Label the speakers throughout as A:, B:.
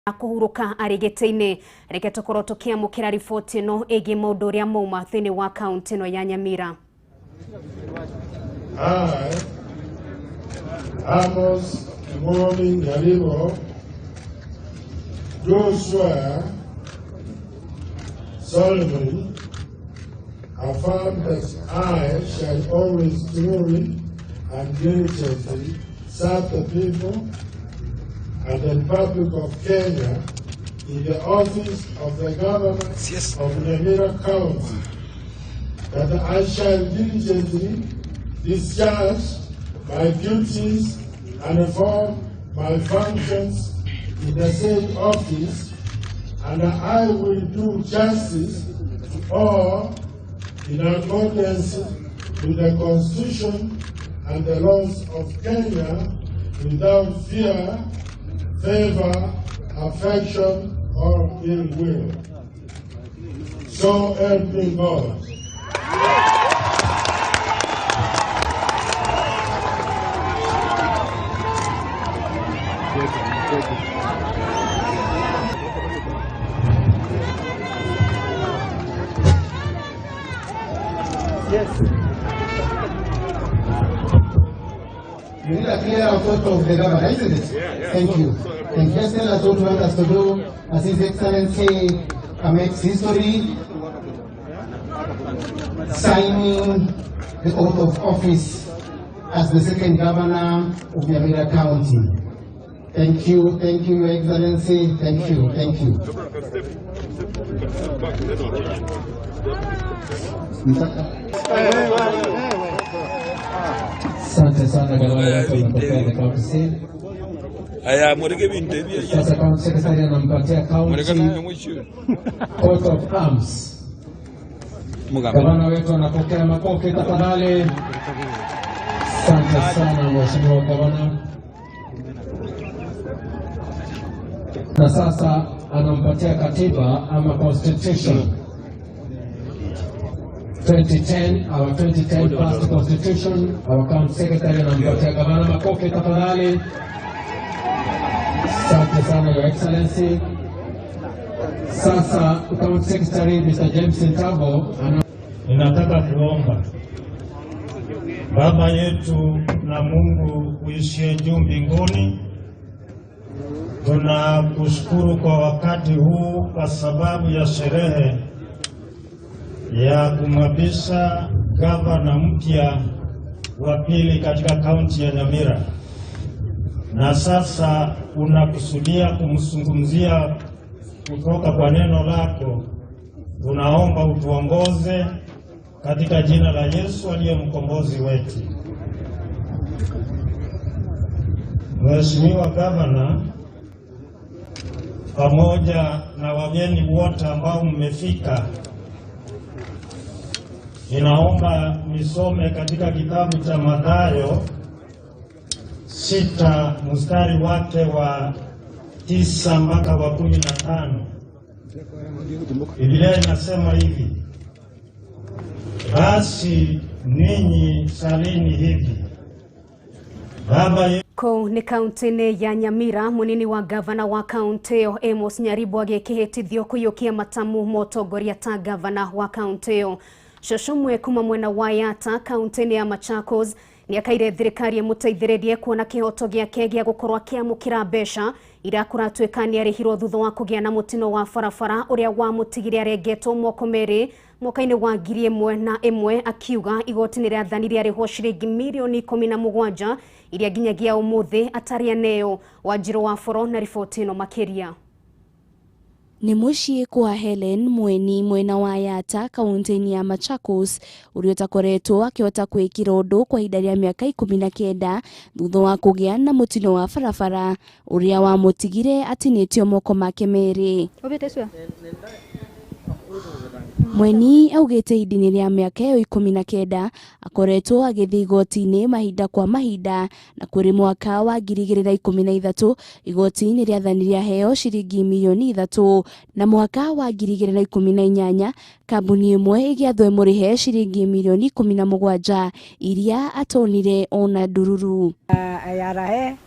A: Kũhurũka arĩ gĩtĩ-inĩ. Reke tũkorwo tũkĩamũkĩra riboti ĩno ĩgiĩ maũndũ ũrĩa mauma thĩinĩ wa kaunti ĩno ya Nyamira.
B: I, Amos Kimoni Nyaribo, do swear solemnly affirm that I shall always truly and diligently serve the people and the Republic of Kenya in the office of the Governor of Nyamira County, that I shall diligently discharge my duties and perform my functions in the said office, and I will do justice to all in accordance with the Constitution and the laws of Kenya without fear, favor, affection, or ill will. So help me God.
C: You need a clear photo of the governor, isn't it?
D: Yeah.
C: Thank you. And just tell us what you want us to do as His Excellency makes history, signing the oath of office as the second governor of Nyamira County. Thank you, Your Excellency. Thank you, thank you.
E: Asante sana gavana wetu amepokea the county seal.
D: Aya, mureke bintu ebyo.
E: Sasa county secretary anampatia
D: Mureke
E: county
D: naye mwisho.
E: coat of arms.
D: Mugambe.
E: Gavana wetu anapokea makofi tafadhali. Asante sana mheshimiwa gavana. Na sasa anampatia katiba ama constitution 2010, our 2010 passed constitution. Our county secretary anampatia gavana makofi tafadhali. Asante sana Your Excellency. Sasa county secretary Mr. James Ntabo ana
F: Ninataka kuomba. Baba yetu na Mungu uishiye juu mbinguni, tunakushukuru kwa wakati huu kwa sababu ya sherehe ya kumwapisha gavana mpya wa pili katika kaunti ya Nyamira, na sasa unakusudia kumzungumzia kutoka kwa neno lako. Tunaomba utuongoze katika jina la Yesu aliye mkombozi wetu. Mheshimiwa Gavana, pamoja na wageni wote ambao mmefika, ninaomba nisome katika kitabu cha Mathayo 6 mstari wake wa 9 mpaka wa 15. Biblia inasema hivi: basi ninyi salini hivi, Baba yetu
A: Kũu nĩ kaunti-inĩ ya Nyamira, mũnini wa gavana wa kaunti ĩyo Amos Nyaribo agĩkĩhĩtithio kũiyũkia matamu ma ũtongoria ta gavana wa kaunti ĩyo. Cũcũ ũmwe kuma mwena wa Yatta kaunti-inĩ ya Machakos nĩakaire thirikari ĩmũteithĩrĩrie kuona kĩhoto gĩake gĩa gũkorwo akĩamũkĩra mbeca iria kũratuĩka nĩarĩhirwo thutha wa kũgĩa na mũtino wa barabara ũrĩa wamũtigire arengetwo moko merĩ mwaka-inĩ wa 2001, akiuga igoti nĩrĩathanire arĩhwo ciringi mirioni 17 iria nginyagia ũmũthĩ atarĩ aneo. Wanjirũ wa Boro na riboti ĩno makĩria.
G: Nĩ mũciĩ kwa Helen Mweni mwena wa Yatta kaunti-inĩ ya Machakos ũrĩa ũtakoretwo akĩhota kwĩkĩra ũndũ kwa ihinda rĩa mĩaka 19 thutha wa kũgĩa na mũtino wa barabara ũrĩa wamũtigire atinĩtio moko make merĩ. Mweni augĩte ihinda-inĩ rĩa mĩaka ĩyo 19 akoretwo agĩthiĩ igoti-inĩ mahinda kwa mahinda, na kũrĩ mwaka wa 2013 igoti nĩrĩathanire aheo ciringi mirioni 3, na mwaka wa 2018 kambuni ĩmwe ĩgĩathwo ĩmũrĩhe ciringi mirioni 17 iria atonire ona ndururu.
H: IRA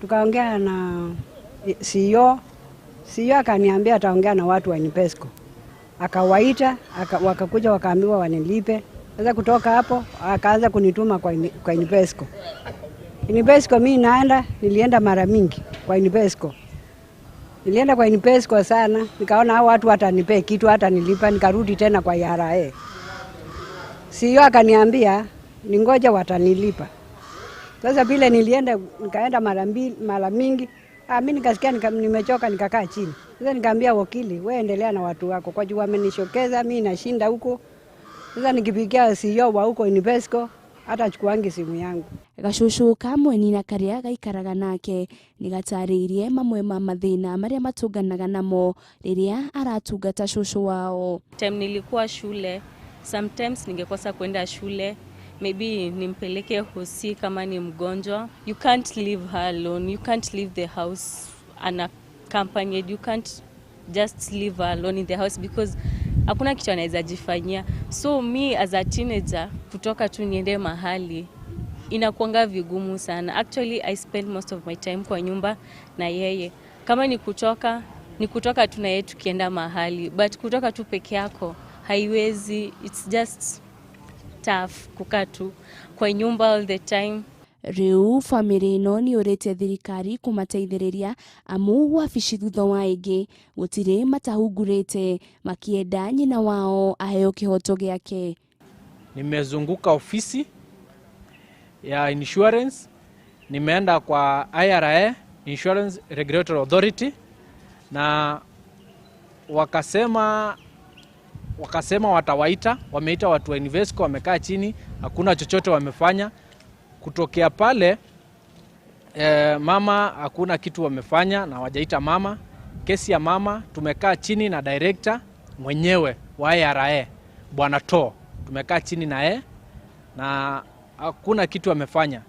H: tukaongea na CEO CEO akaniambia ataongea na watu wa Invesco. Akawaita, wakakuja wakaambiwa wanilipe. Sasa kutoka hapo akaanza kunituma kwa Invesco. Invesco mimi naenda, nilienda mara mingi kwa Invesco. Nilienda kwa Invesco sana, nikaona hao watu watanipe kitu hata nilipa, nikarudi tena kwa IRA. CEO akaniambia ningoja watanilipa. Sasa vile nilienda nikaenda mara mbili mara mingi, mimi nikasikia nimechoka, nikakaa chini. Sasa nikaambia wakili, wewe endelea na watu wako kwa juu wamenishokeza, mimi nashinda huko. Sasa nikipigia CEO wa huko Invesco hata chukuangi simu yangu.
G: Gacucu ka Mweni na karia gaikaraga nake nĩgatarĩirie mamwe ma mathĩna marĩa matũnganaga namo rĩrĩa aratungata cucu wao.
I: Time nilikuwa shule, sometimes ningekosa kwenda shule, maybe nimpeleke hosi kama ni mgonjwa. You can't leave her alone, you can't leave the house unaccompanied, you can't just leave her alone in the house because hakuna kitu anaweza jifanyia. So me as a teenager, kutoka tu niende mahali inakuanga vigumu sana. Actually I spend most of my time kwa nyumba na yeye. Kama ni kutoka, ni kutoka tu na yeye tukienda mahali, but kutoka tu peke yako haiwezi. It's just tough kukaa tu kwa nyumba all the time.
G: Riu bamĩrĩ ĩno nĩyũrĩtie thirikari kũmateithĩrĩria amu wabici thutha wa ĩngĩ gũtirĩ matahungurĩte makienda nyina wao aheo kĩhoto gĩake.
J: Nimezunguka ofisi ya insurance, nimeenda kwa IRA, Insurance Regulatory Authority, na wakasema watawaita. Wameita watu wa Invesco, wamekaa chini, hakuna chochote wamefanya. Kutokea pale mama hakuna kitu wamefanya na wajaita mama. Kesi ya mama tumekaa chini na director mwenyewe wa IRA Bwana To, tumekaa chini na yeye na hakuna kitu wamefanya.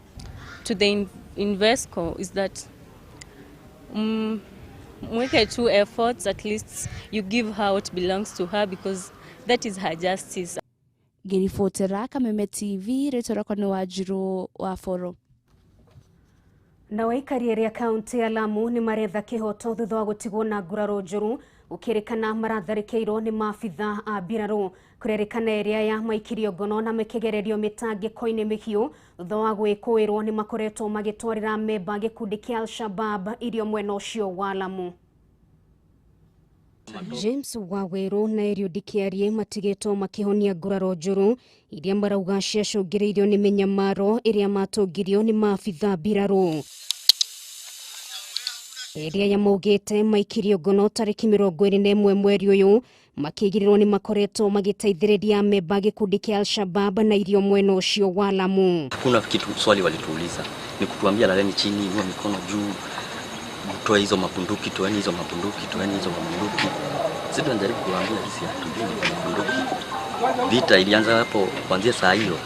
I: To the Invesco is that mweke two efforts, at least you give her what belongs to her because that is her justice.
G: Ngĩribotera Kameme TV, rĩtwa rĩakwa nĩ Wanjiru wa Boro.
A: Na aikari arĩa kaunti ya Lamu nĩ maretha kĩhoto thutha wa gũtigwo na nguraro njũru gũkĩrĩkana maratharĩkĩirwo nĩ maabitha a mbirarũ. Kũrerĩkana ĩrĩa ya maikirio ngono na makĩgererio mĩtangĩko-inĩ mĩhiũ thutha wa gwĩkũĩrwo nĩ makoretwo magĩtwarĩra memba gĩkundi kĩa Al-Shabab irio mwena ũcio wa Lamu. James Waweru na Eliud Kiarie matigĩtwo makĩhonia nguraro njũru iria marauga ciacũngĩrĩirio nĩ mĩnyamaro ĩrĩa matũngirio nĩ maabitha mbirarũ. Ĩrĩa yamaugĩte maikirio ngono tarĩki 21 mweri ũyũ makĩgĩrĩrwo nĩ makoretwo magĩteithĩrĩria memba gĩkundi kĩa Al-Shabab na irio mwena ũcio wa Lamu.
K: Hakuna kitu swali walituuliza, ni kutuambia laleni chini, inua mikono juu, toa hizo mabunduki, toeni hizo mabunduki, toeni hizo mabunduki. Sisi tunajaribu kuwaambia sisi hatujui mabunduki. Vita ilianza hapo kuanzia saa hiyo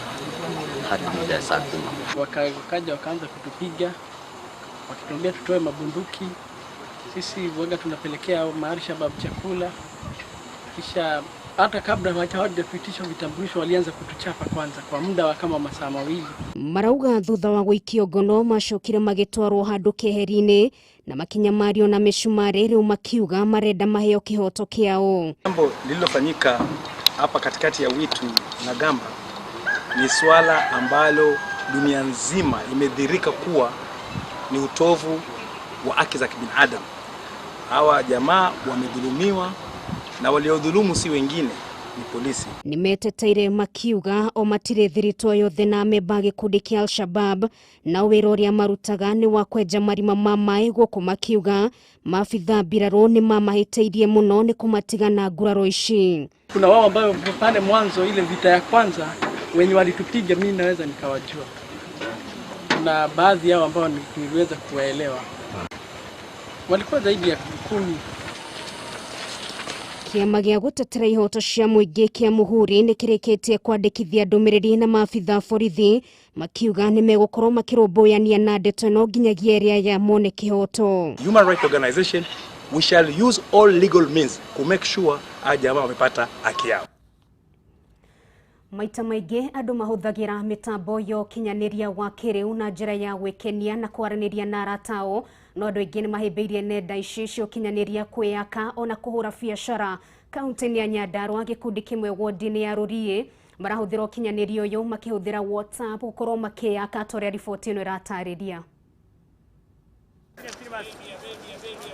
K: hadi muda ya saa 10.
L: Wakaja wakaanza kutupiga, wakituambia tutoe mabunduki. Sisi waga tunapelekea Al-Shabab chakula. Kisha hata kabla hawajapitishwa vitambulisho walianza kutuchapa kwanza kwa muda wa kama masaa mawili.
A: Marauga thutha wa gũikio ngono macokire magĩtwarwo handũ keheri-inĩ na makinyamario na mĩcumarĩ rĩu makiuga marenda maheo kĩhoto kĩao.
M: Jambo lililofanyika hapa katikati ya Witu na Gamba ni swala ambalo dunia nzima imedhirika kuwa ni utovu wa haki za kibinadamu. Hawa jamaa wamedhulumiwa na waliodhulumu si wengine ni polisi.
A: Nimeteteire makiuga o matirĩ thiritũ yothe na memba gĩkundi kĩa Al-Shabab na wĩra ũrĩa marutaga nĩ wa kwenja marima ma maĩ gũkũ makiuga maabitha mbirarũ nĩ mamahĩtĩirie mũno nĩ kũmatiga na nguraro ici.
L: Kuna wao ambao pale mwanzo ile vita ya kwanza wenye walitupiga mimi naweza nikawajua. Kuna baadhi yao ambao niliweza kuwaelewa. Walikuwa zaidi ya 10.
A: Kĩama gĩa gũtetera ihoto cia mũingĩ kĩa Mũhuri nĩ kĩrĩkĩtie kwandĩkithia ndũmĩrĩri na maabitha borithi makiuga nĩ megũkorwo makĩrũmbũyania na ndeto ĩno nginyagia ĩrĩa ya mone kĩhoto.
M: Human Rights Organization, we shall use all legal means to make sure hawa jamaa wamepata haki yao.
A: Maita maingĩ andũ mahũthagĩra mĩtambo ya ũkinyanĩria wa kĩrĩu na njĩra ya gwĩkenia na kwaranĩria na arata ao, no andũ aingĩ nĩmahĩmbĩirie nenda ici cia ũkinyanĩria kwĩyaka ona kũhũra biacara. Kaunti-inĩ ya Nyandarua gĩkundi kĩmwe wodi-inĩ ya Rũriĩ marahũthĩra ũkinyanĩria ũyũ makĩhũthĩra WhatsApp gũkorwo makĩyaka ta ũrĩa riboti ĩno ĩratarĩria.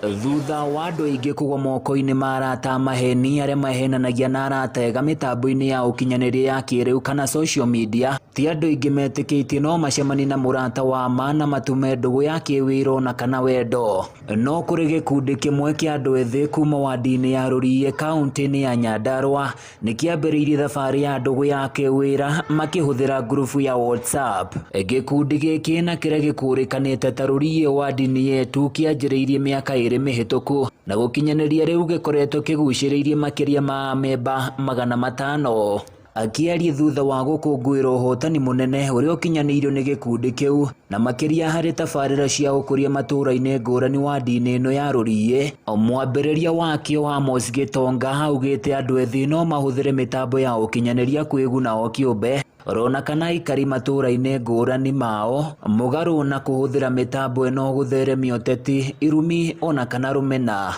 N: Thutha wa andũ aingĩ kũgwa moko-inĩ ma arata maheni arĩa mahenanagia na arata ega mĩtambo-inĩ ya ũkinyanĩria ya kĩrĩu kana social media, ti andũ aingĩ metĩkĩtie no macemanie na mũrata wa ma na matume ndũgũ ya kĩwĩra ona kana wendo. No kũrĩ gĩkundi kĩmwe kĩa andũ ethĩ kuma wadi-inĩ ya Rũriĩ kaunti-inĩ ya Nyandarua nĩkĩambĩrĩirie thabarĩ ya ndũgũ ya kĩwĩra makĩhũthĩra ngurubu ya WhatsApp. Gĩkundi gĩkĩ na kĩrĩa gĩkũrĩkanĩte ta Rũriĩ wadi-inĩ yetu kĩanjĩrĩirie mĩaka 2 mĩhĩtũku na gũkinyanĩria rĩu gĩkoretwo kĩgucĩrĩirie makĩria ma amemba 500. Akĩaria thutha wa gũkũngũĩra ũhotani mũnene ũrĩa ũkinyanĩirio nĩ gĩkundi kĩu na makĩria harĩ tabarĩra cia ũkũria matũũra-inĩ ngũrani wadi-inĩ ĩno ya Rũriĩ, mwambĩrĩria wakĩo Amos Gĩtonga augĩte andũ ethĩ no mahũthĩre mĩtambo ya ũkinyanĩria kwĩguna o kĩũmbe rona kana aikari matũũra-inĩ ngũrani mao mũgarũ na kũhũthĩra mĩtambo ĩno gũtheremia ũteti, irumi ona kana rũmena.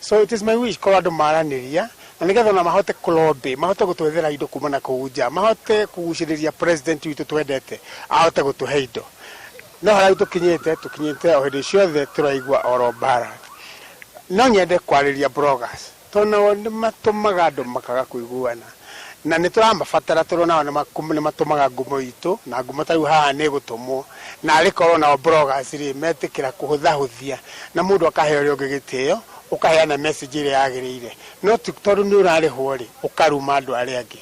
O: So it is my wish korwo andũ maranĩria na nĩgetha ona mahote kũlobby, mahote gũtwethera indo kuma na kũu nja, mahote kũgucĩrĩria president witũ twendete ahote gũtũhe indo. No harĩa tũkinyĩte o hĩndĩ ciothe tũraigua oro mbara. No nyende kwarĩria bloggers tondũ nao nĩmatũmaga andũ makaga kũiguana na nĩ tũramabatara tondũ nao nĩmatũmaga ngumo itũ na ngumo ta rĩu haha nĩ gũtũmwo na arĩ korwo nao bloggers rĩ metĩkĩra kũhũthahũthia na mũndũ akahe ũrĩa ũngĩ gĩtĩo ũkaheana message ĩrĩa yagĩrĩire, no ti tondũ nĩ ũrarĩhwo rĩ ũkaruma andũ arĩa angĩ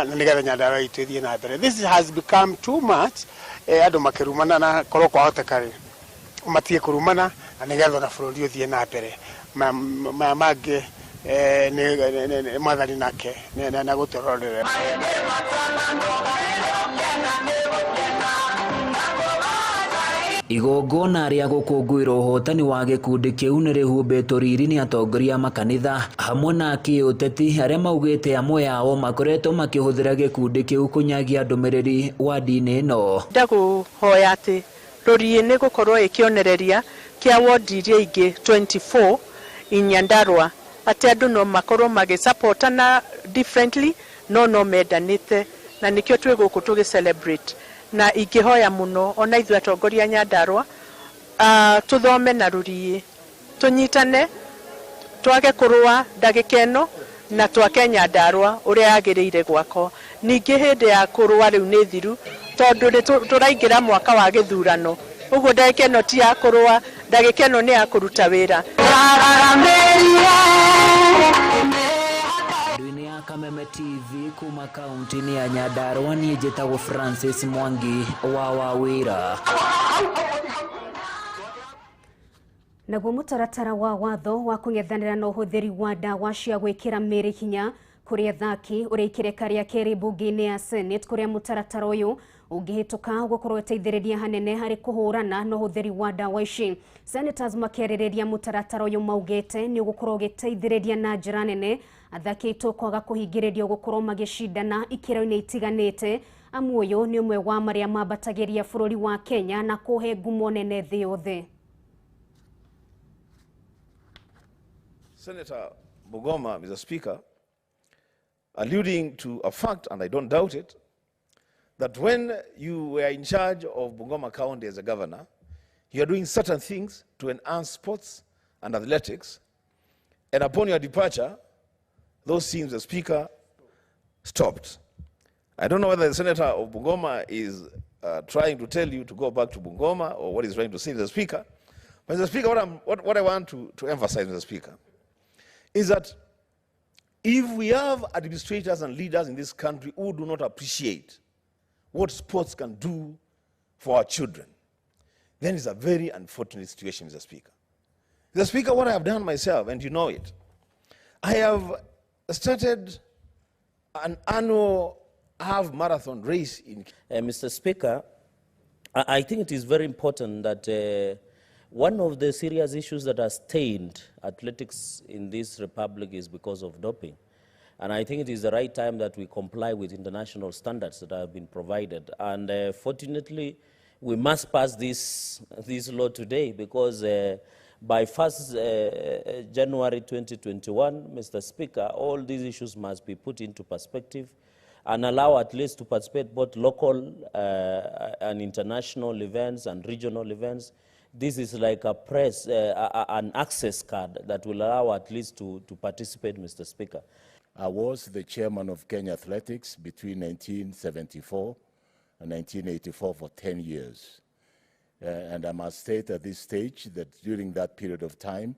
O: na nĩgetha Nyandarua itũ ĩthiĩ na mbere. This has become too much, andũ makĩrumana na korwo kwahoteka rĩ matige kũrumana na nĩgetha ona bũrũri ũthiĩ na mbere. Maya mangĩ nĩ mwathani nake na gũtũrorera.
N: Igongona rĩa gũkũngũĩra ũhotani wa gĩkundi kĩu nĩ rĩhumbĩtwo riri nĩ atongoria a makanitha hamwe na kĩũteti arĩa maugĩte amwe ao makoretwo makĩhũthĩra gĩkundi kĩu kũnyagia ndũmĩrĩri wadi-inĩ ĩno.
P: Ndakũhoya atĩ Rũriĩ nĩ gũkorwo ĩkĩonereria kĩa wodi iria ingĩ 24 in Nyandarua atĩ andũ no makorwo magĩsupportana differently no mendanĩte na nĩkĩo twĩ gũkũ tũgĩ celebrate na ingĩhoya mũno ona ithuĩ atongoria Nyandarua tũthome na Rũriĩ tũnyitane twage kũrũa ndagĩka ĩno na twake Nyandarua ũrĩa yagĩrĩire gwakwo. Ningĩ hĩndĩ ya kũrũa rĩu nĩ thiru tondũ nĩ tũraingĩra mwaka wa gĩthurano, ũguo ndagĩka ĩno ti ya kũrũa, ndagĩka ĩno nĩ ya kũruta wĩra.
N: Kameme TV kuma kaunti-inĩ ya Nyandarua, niĩ njĩtagwo Francis Mwangi wa Wawĩra.
A: Naguo mũtaratara wa watho wa kũng'ethanĩra na ũhũthĩri wa ndawa cia gwĩkĩra mĩĩrĩ hinya kũrĩ athaki ũrĩa ikĩreka rĩa kerĩ mbunge-inĩ ya Senate, kũrĩa mũtaratara ũyũ ũngĩhĩtũka ũgũkorwo ũteithĩrĩria hanene harĩ kũhũrana na ũhũthĩri wa ndawa ici. Senators makĩarĩrĩria mũtaratara ũyũ maugĩte nĩ ũgũkorwo ũgĩteithĩrĩria na njĩra nene athaki aitũ kwaga kũhingĩrĩrio gũkorwo magĩcindana ikĩro-inĩ itiganĩte, amu ũyũ nĩ ũmwe wa marĩa mambatagĩria bũrũri wa Kenya na kũhe ngumo nene thĩ yothe.
Q: Senator Bungoma, Mr. Speaker, alluding to a fact, and I don't doubt it, that when you were in charge of Bungoma County as a governor, you are doing certain things to enhance sports and athletics, and upon your departure, those things, the Speaker, stopped. I don't know whether the Senator of Bungoma is trying to tell you to go back to Bungoma or what he's trying to say, Mr. Speaker. But Mr. Speaker, what I want to emphasize, Mr. Speaker, is that if we have administrators and leaders in this country who do not appreciate what sports can do for our children, then it's a very unfortunate situation, Mr. Speaker. Mr. Speaker, what I have done myself, and you know it, I have started an annual half marathon race in...
R: Mr. Speaker, I think it is very important that one of the serious issues that has stained athletics in this republic is because of doping. And I think it is the right time that we comply with international standards that have been provided. And fortunately, we must pass this law today, because by 1st January 2021, Mr. Speaker, all these issues must be put into perspective and allow at least to participate both local and international events and regional events. This is like a press, an access card that will allow at least to participate, Mr. Speaker.
S: I was the chairman of Kenya Athletics between 1974 and 1984 for 10 years. And I must state at this stage that during that period of time,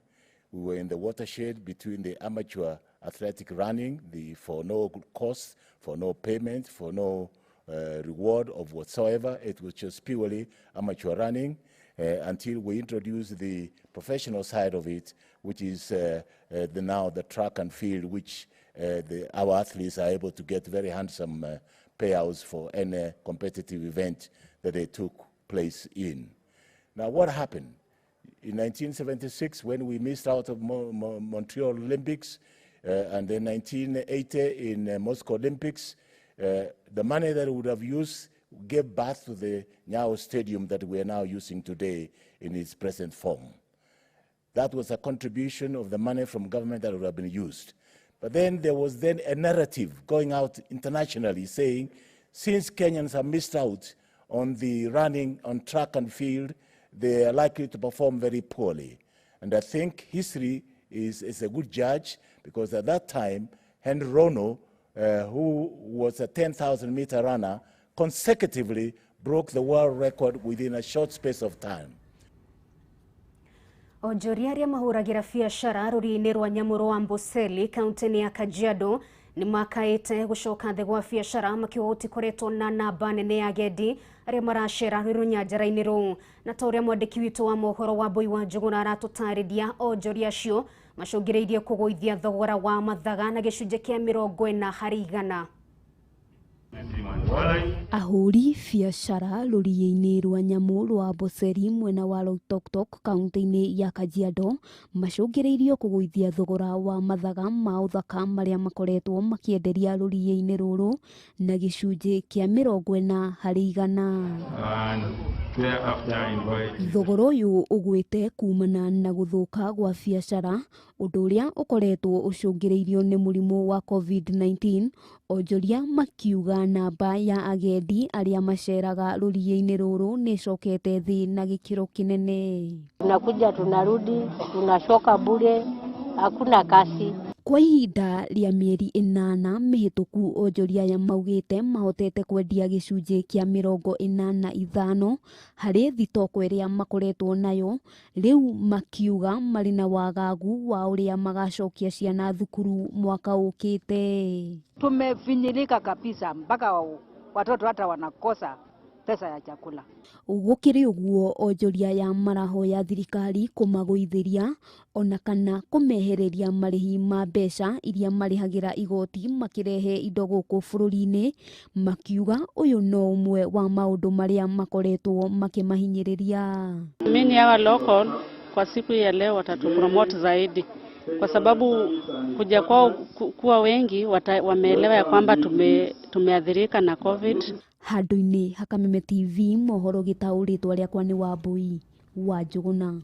S: we were in the watershed between the amateur athletic running, for no cost, for no payment, for no reward of whatsoever. It was just purely amateur running until we introduced the professional side of it, which is now the track and field, which our athletes are able to get very handsome payouts for any competitive event that they took place in. Now, what happened? In 1976, when we missed out of Montreal Olympics, and then 1980 in Moscow Olympics, the money that we would have used gave birth to the Nyayo Stadium that we are now using today in its present form. That was a contribution of the money from government that would have been used. But then there was then a narrative going out internationally saying, since Kenyans have missed out on the running on track and field, they are likely to perform very poorly. And I think history is a good judge, because at that time, Henry Rono, who was a 10,000-meter runner, consecutively broke the world record within a short space of time.
A: Onjoria aria mahuragira biacara rũriĩ-inĩ rwa nyamũ rwa Amboseli kaunti-inĩ ya Kajiado nĩ makaĩte gũcoka thĩ gwa biacara makiuga gũtikoretwo na namba nene ya agendi arĩa maracera rũnyanjara-inĩ rũu. Na ta ũrĩa mwandĩki witũ wa mohoro wa Mbui wa Njũgũna aratũtarĩria, onjoria acio macũngĩrĩirie kũgũithia thogora wa mathaga na gĩcunjĩ kĩa 40 harĩ 100.
G: Ahũri biacara rũriĩ-inĩ rwa nyamũ rwa Amboseli mwena wa Loitoktok kaunti-inĩ ya Kajiado macũngĩrĩirio kũgũithia thogora wa mathaga ma ũthaka marĩa makoretwo makĩenderia rũriĩ-inĩ rũrũ na gĩcunjĩ kĩa 40 harĩ 100. Thogora ũyũ ũgwĩte kumana na gũthũka gwa biacara, ũndũ ũrĩa ũkoretwo ũcũngĩrĩirio nĩ mũrimũ wa COVID-19. Onjoria makiuga namba ya agendi arĩa maceraga rũriĩ-inĩ rũrũ nĩ ĩcokete thĩ na gĩkĩro kĩnene.
T: Tunakuja tunarudi, tunashoka bure, hakuna kasi.
G: Kwa ihinda rĩa mĩeri 8 mĩhĩtũku, onjoria aya maugĩte mahotete kwendia gĩcunjĩ kĩa 85 harĩ thitoko ĩrĩa makoretwo nayo, rĩu makiuga marĩ na wagagu wa ũrĩa magacokia ciana thukuru mwaka ũkĩte.
T: Tumefinyilika kabisa mpaka watoto hata wanakosa pesa ya chakula.
G: Gũkĩrĩ ũguo, onjoria aya marahoya thirikari kũmagũithĩria ona kana kũmehereria marĩhi ma mbeca iria marĩhagĩra igoti makĩrehe indo gũkũ bũrũri-inĩ, makiuga ũyũ no ũmwe wa maũndũ marĩa makoretwo makĩmahinyĩrĩria.
U: Mimi hawa local kwa siku ya leo watatupromote zaidi, kwa sababu kuja kwao kuwa wengi wameelewa ya kwamba tumeathirika na COVID.
G: Handũ-inĩ ha Kameme TV mohoro gĩtaũrĩtwo rĩakwa nĩ Wambui wa Njũgũna.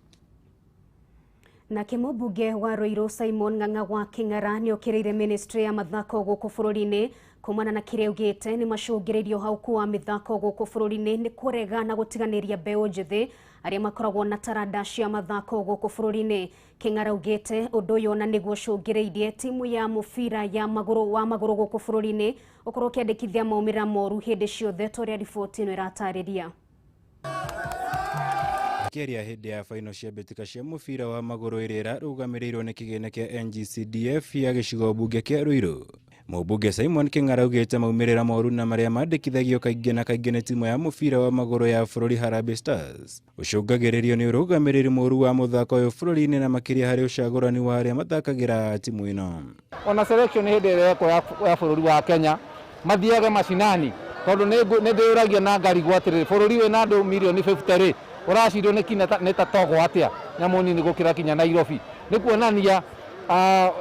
A: Nake mũmbunge wa Ruiru Simon Ng'ang'a wa Kĩng'ara nĩokĩrĩire ministry ya mathako gũkũ bũrũri-inĩ kumana na kĩrĩa augĩte nĩ macũngĩrĩirio hau kwa mĩthako gũkũ bũrũri-inĩ nĩ kũrega na gũtiganĩria mbeũ njĩthĩ arĩa makoragwo na taranda cia mathako gũkũ bũrũri-inĩ. Kĩng'ara augĩte ũndũ ũyũ ona nĩguo ũcũngĩrĩirie timu ya mũbira ya magũrũ wa magũrũ gũkũ bũrũri-inĩ ũkorwo ũkĩandĩkithia maumĩrĩra moru hĩndĩ ciothe, ta ũrĩa riboti ĩno ĩratarĩria.
V: Kĩaria hĩndĩ ya baino cia mbĩtĩka cia mũbira wa magũrũ ĩrĩa ĩrarũgamĩrĩirwo nĩ kĩgĩna kĩa NGCDF ya gĩcigo mbunge kĩa Ruiru, mũmbunge Simon Kĩng'ara augĩte maumĩrĩra moru na marĩa mandĩkithagio kaingĩ na kaingĩ nĩ timu ya mũbira wa magũrũ ya bũrũri Harambee Stars ũcũngagĩrĩrio nĩ ũrũgamĩrĩri mũru wa mũthako ũyũ bũrũri-inĩ na makĩria harĩ ũcagũrani wa arĩa mathakagĩra timu ĩno.
W: Ona selection hĩndĩ ĩrĩa ĩrekwo ya bũrũri wa Kenya mathiage macinani, tondũ nĩ ndĩũragia na ngarigwo atĩrĩrĩ, bũrũri wĩna andũ mirioni 50 rĩ, ũracirwo nĩ kinya nĩ ta Togo atĩa, nyamũ nini gũkĩra kinya Nairobi. Nĩ kuonania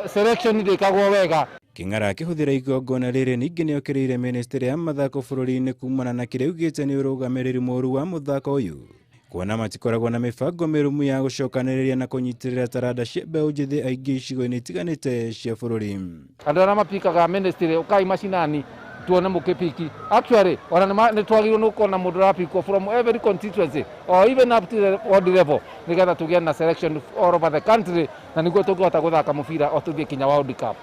W: selection ndĩkagwo wega.
V: King'ara akĩhũthĩra igongona rĩrĩ ningĩ nĩokĩrĩire ministry ya mathako bũrũri-inĩ kumana na kĩrĩa augĩte nĩ ũrũgamĩrĩri mũru wa mũthako ũyũ, kuona matikoragwo na mĩbango mĩrũmu ya gũcokanĩrĩria na kũnyitĩrĩra taranda cia mbeũ njĩthĩ aingĩ icigo-inĩ itiganĩte cia bũrũri.
W: Andũ arĩa mapikaga ministry ũkai macinani tuone mũkĩpiki. Actually ona nĩ twagĩrĩirwo nĩ gũkorwo na mũndũ ũrapikwo from every constituency or even up to the ward level nĩgetha tũgĩe na selection all over the country, na nĩguo tũngĩhota gũthaka mũbira o tũthiĩ kinya World Cup.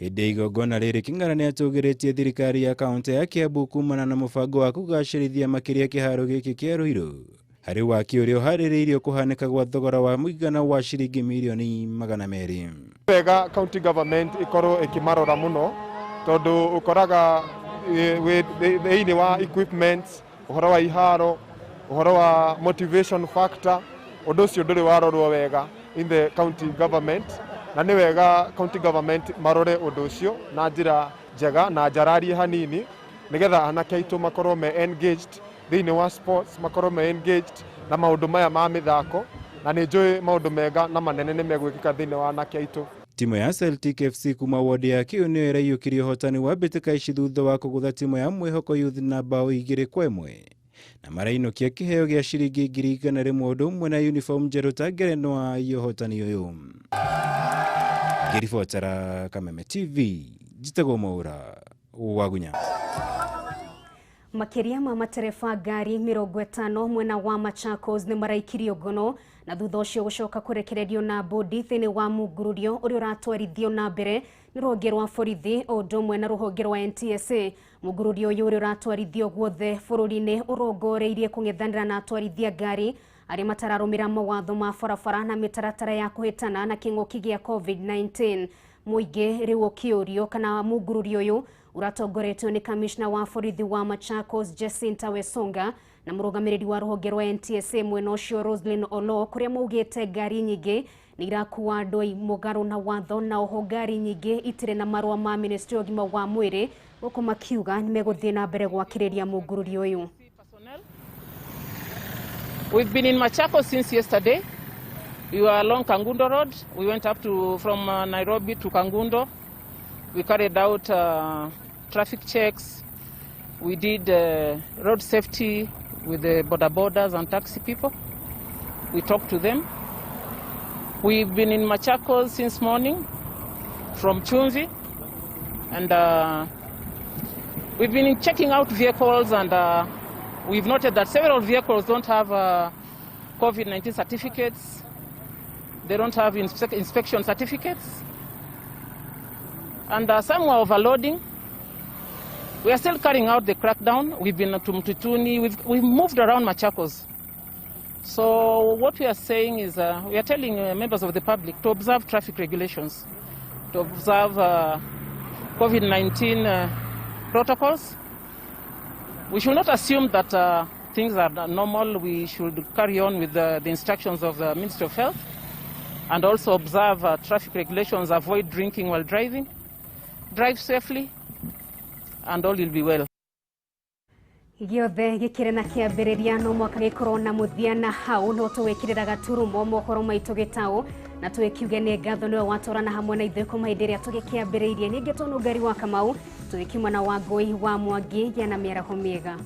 V: Hĩndĩ ya igongona rĩrĩ King'ara nĩatũgĩrĩtie thirikari ya kaũntĩ ya Kiambu kumana na mũbango wa kũgacĩrithia makĩria kĩharo gĩkĩ kĩa Ruiru harĩ waki ũrĩa ũharĩrĩirio kũhanĩka gwa thogora wa mũigana wa ciringi mirioni 200.
B: Wega county government ĩkorwo ĩkĩmarora mũno tondũ ũkoraga thĩinĩ wa equipment, ũhoro wa iharo, ũhoro wa motivation factor, ũndũ ũcio ndũrĩ warorwo wega in the county government, na nĩ wega county government marore ũndũ ũcio na njĩra njega na njararie hanini nĩgetha anake aitũ makorwo me engaged thĩinĩ wa sports, makorwo me engaged na maũndũ maya ma mĩthako, na nĩ njũĩ maũndũ mega na manene nĩ megwĩkĩka thĩinĩ wa anake aitũ.
V: Timu ya Celtic FC kuma wodi ya Kiu nĩyo ĩraiyũkirie ũhotani wa mbĩtĩka ici thutha wa kũgũtha timu ya Mwĩhoko Youth na bao 2-1 na marainũkia kĩheo gĩa ciringi 100,000 ũndũ ũmwe na uniform njerũ ta ngerenwa ya ũhotani ũyũ. Ngĩribotera Kameme TV, njĩtagwo Mwaura Wagunya.
A: Makĩria ma matereba ngari 50 mwena wa Machakos nĩ maraikirio ngono na thutha ũcio gũcoka kũrekererio na bodi thĩinĩ wa mungururio ũrĩa ũratwarithio na mbere nĩ rũhonge rwa borithi o ũndũ ũmwe na rũhonge rwa NTSA. Mungururio ũyũ ũrĩa ũratwarithio guothe bũrũri-inĩ ũrongoreirie kũng'ethanĩra na atwarithia ngari arĩa matararũmĩra mawatho ma barabara na mĩtaratara ya kũhĩtana na kĩng'ũki gĩa COVID-19. Mũingĩ rĩu ũkĩũrio kana mungururio ũyũ ũratongoretio nĩ kamishna wa borithi wa Machakos Jacinta Wesonga na mũrũgamĩrĩri wa rũhonge rwa NTSA mwena ũcio Roslyn Olo, kũrĩa maugĩte ngari nyingĩ nĩ irakua andũ mũgarũ na watho na oho ngari nyingĩ itirĩ na marũa ma ministry ya ũgima wa mwĩrĩ, gũkũ makiuga nĩ megũthiĩ na mbere gwakĩrĩria mungururio ũyũ.
C: We've been in Machakos since yesterday. We were along Kangundo Road. We went up to from Nairobi to Kangundo. We carried out traffic checks. We did road safety with the border borders and taxi people. We talked to them. We've been in Machakos since morning from Chumvi, and we've been checking out vehicles, and we've noted that several vehicles don't have COVID-19 certificates. They don't have inspection certificates. And some were overloading. We are still carrying out the crackdown. We've been to Mtutuni. We've moved around Machakos. So what we are saying is we are telling members of the public to observe traffic regulations, to observe COVID-19 protocols. We should not assume that things are normal. We should carry on with the instructions of the Ministry of Health and also observe traffic regulations, avoid drinking while driving, drive safely, and all will be well.
A: Gĩothe gĩkĩrĩ na kĩambĩrĩria no mwaka gĩkorwo na mũthia, na hau no tũwĩkĩrĩra gaturumo mohoro maitũ gĩtaũ na tũgĩkiuge nĩ ngatho nĩwe watũrana hamwe na ithuĩ kuma hĩndĩ ĩrĩa tũgĩkĩambĩrĩirie. Ningĩ tũnũngari wa Kamau tũgĩkiuma na Wangũi wa Mwangi gĩa na mĩaraho mĩega.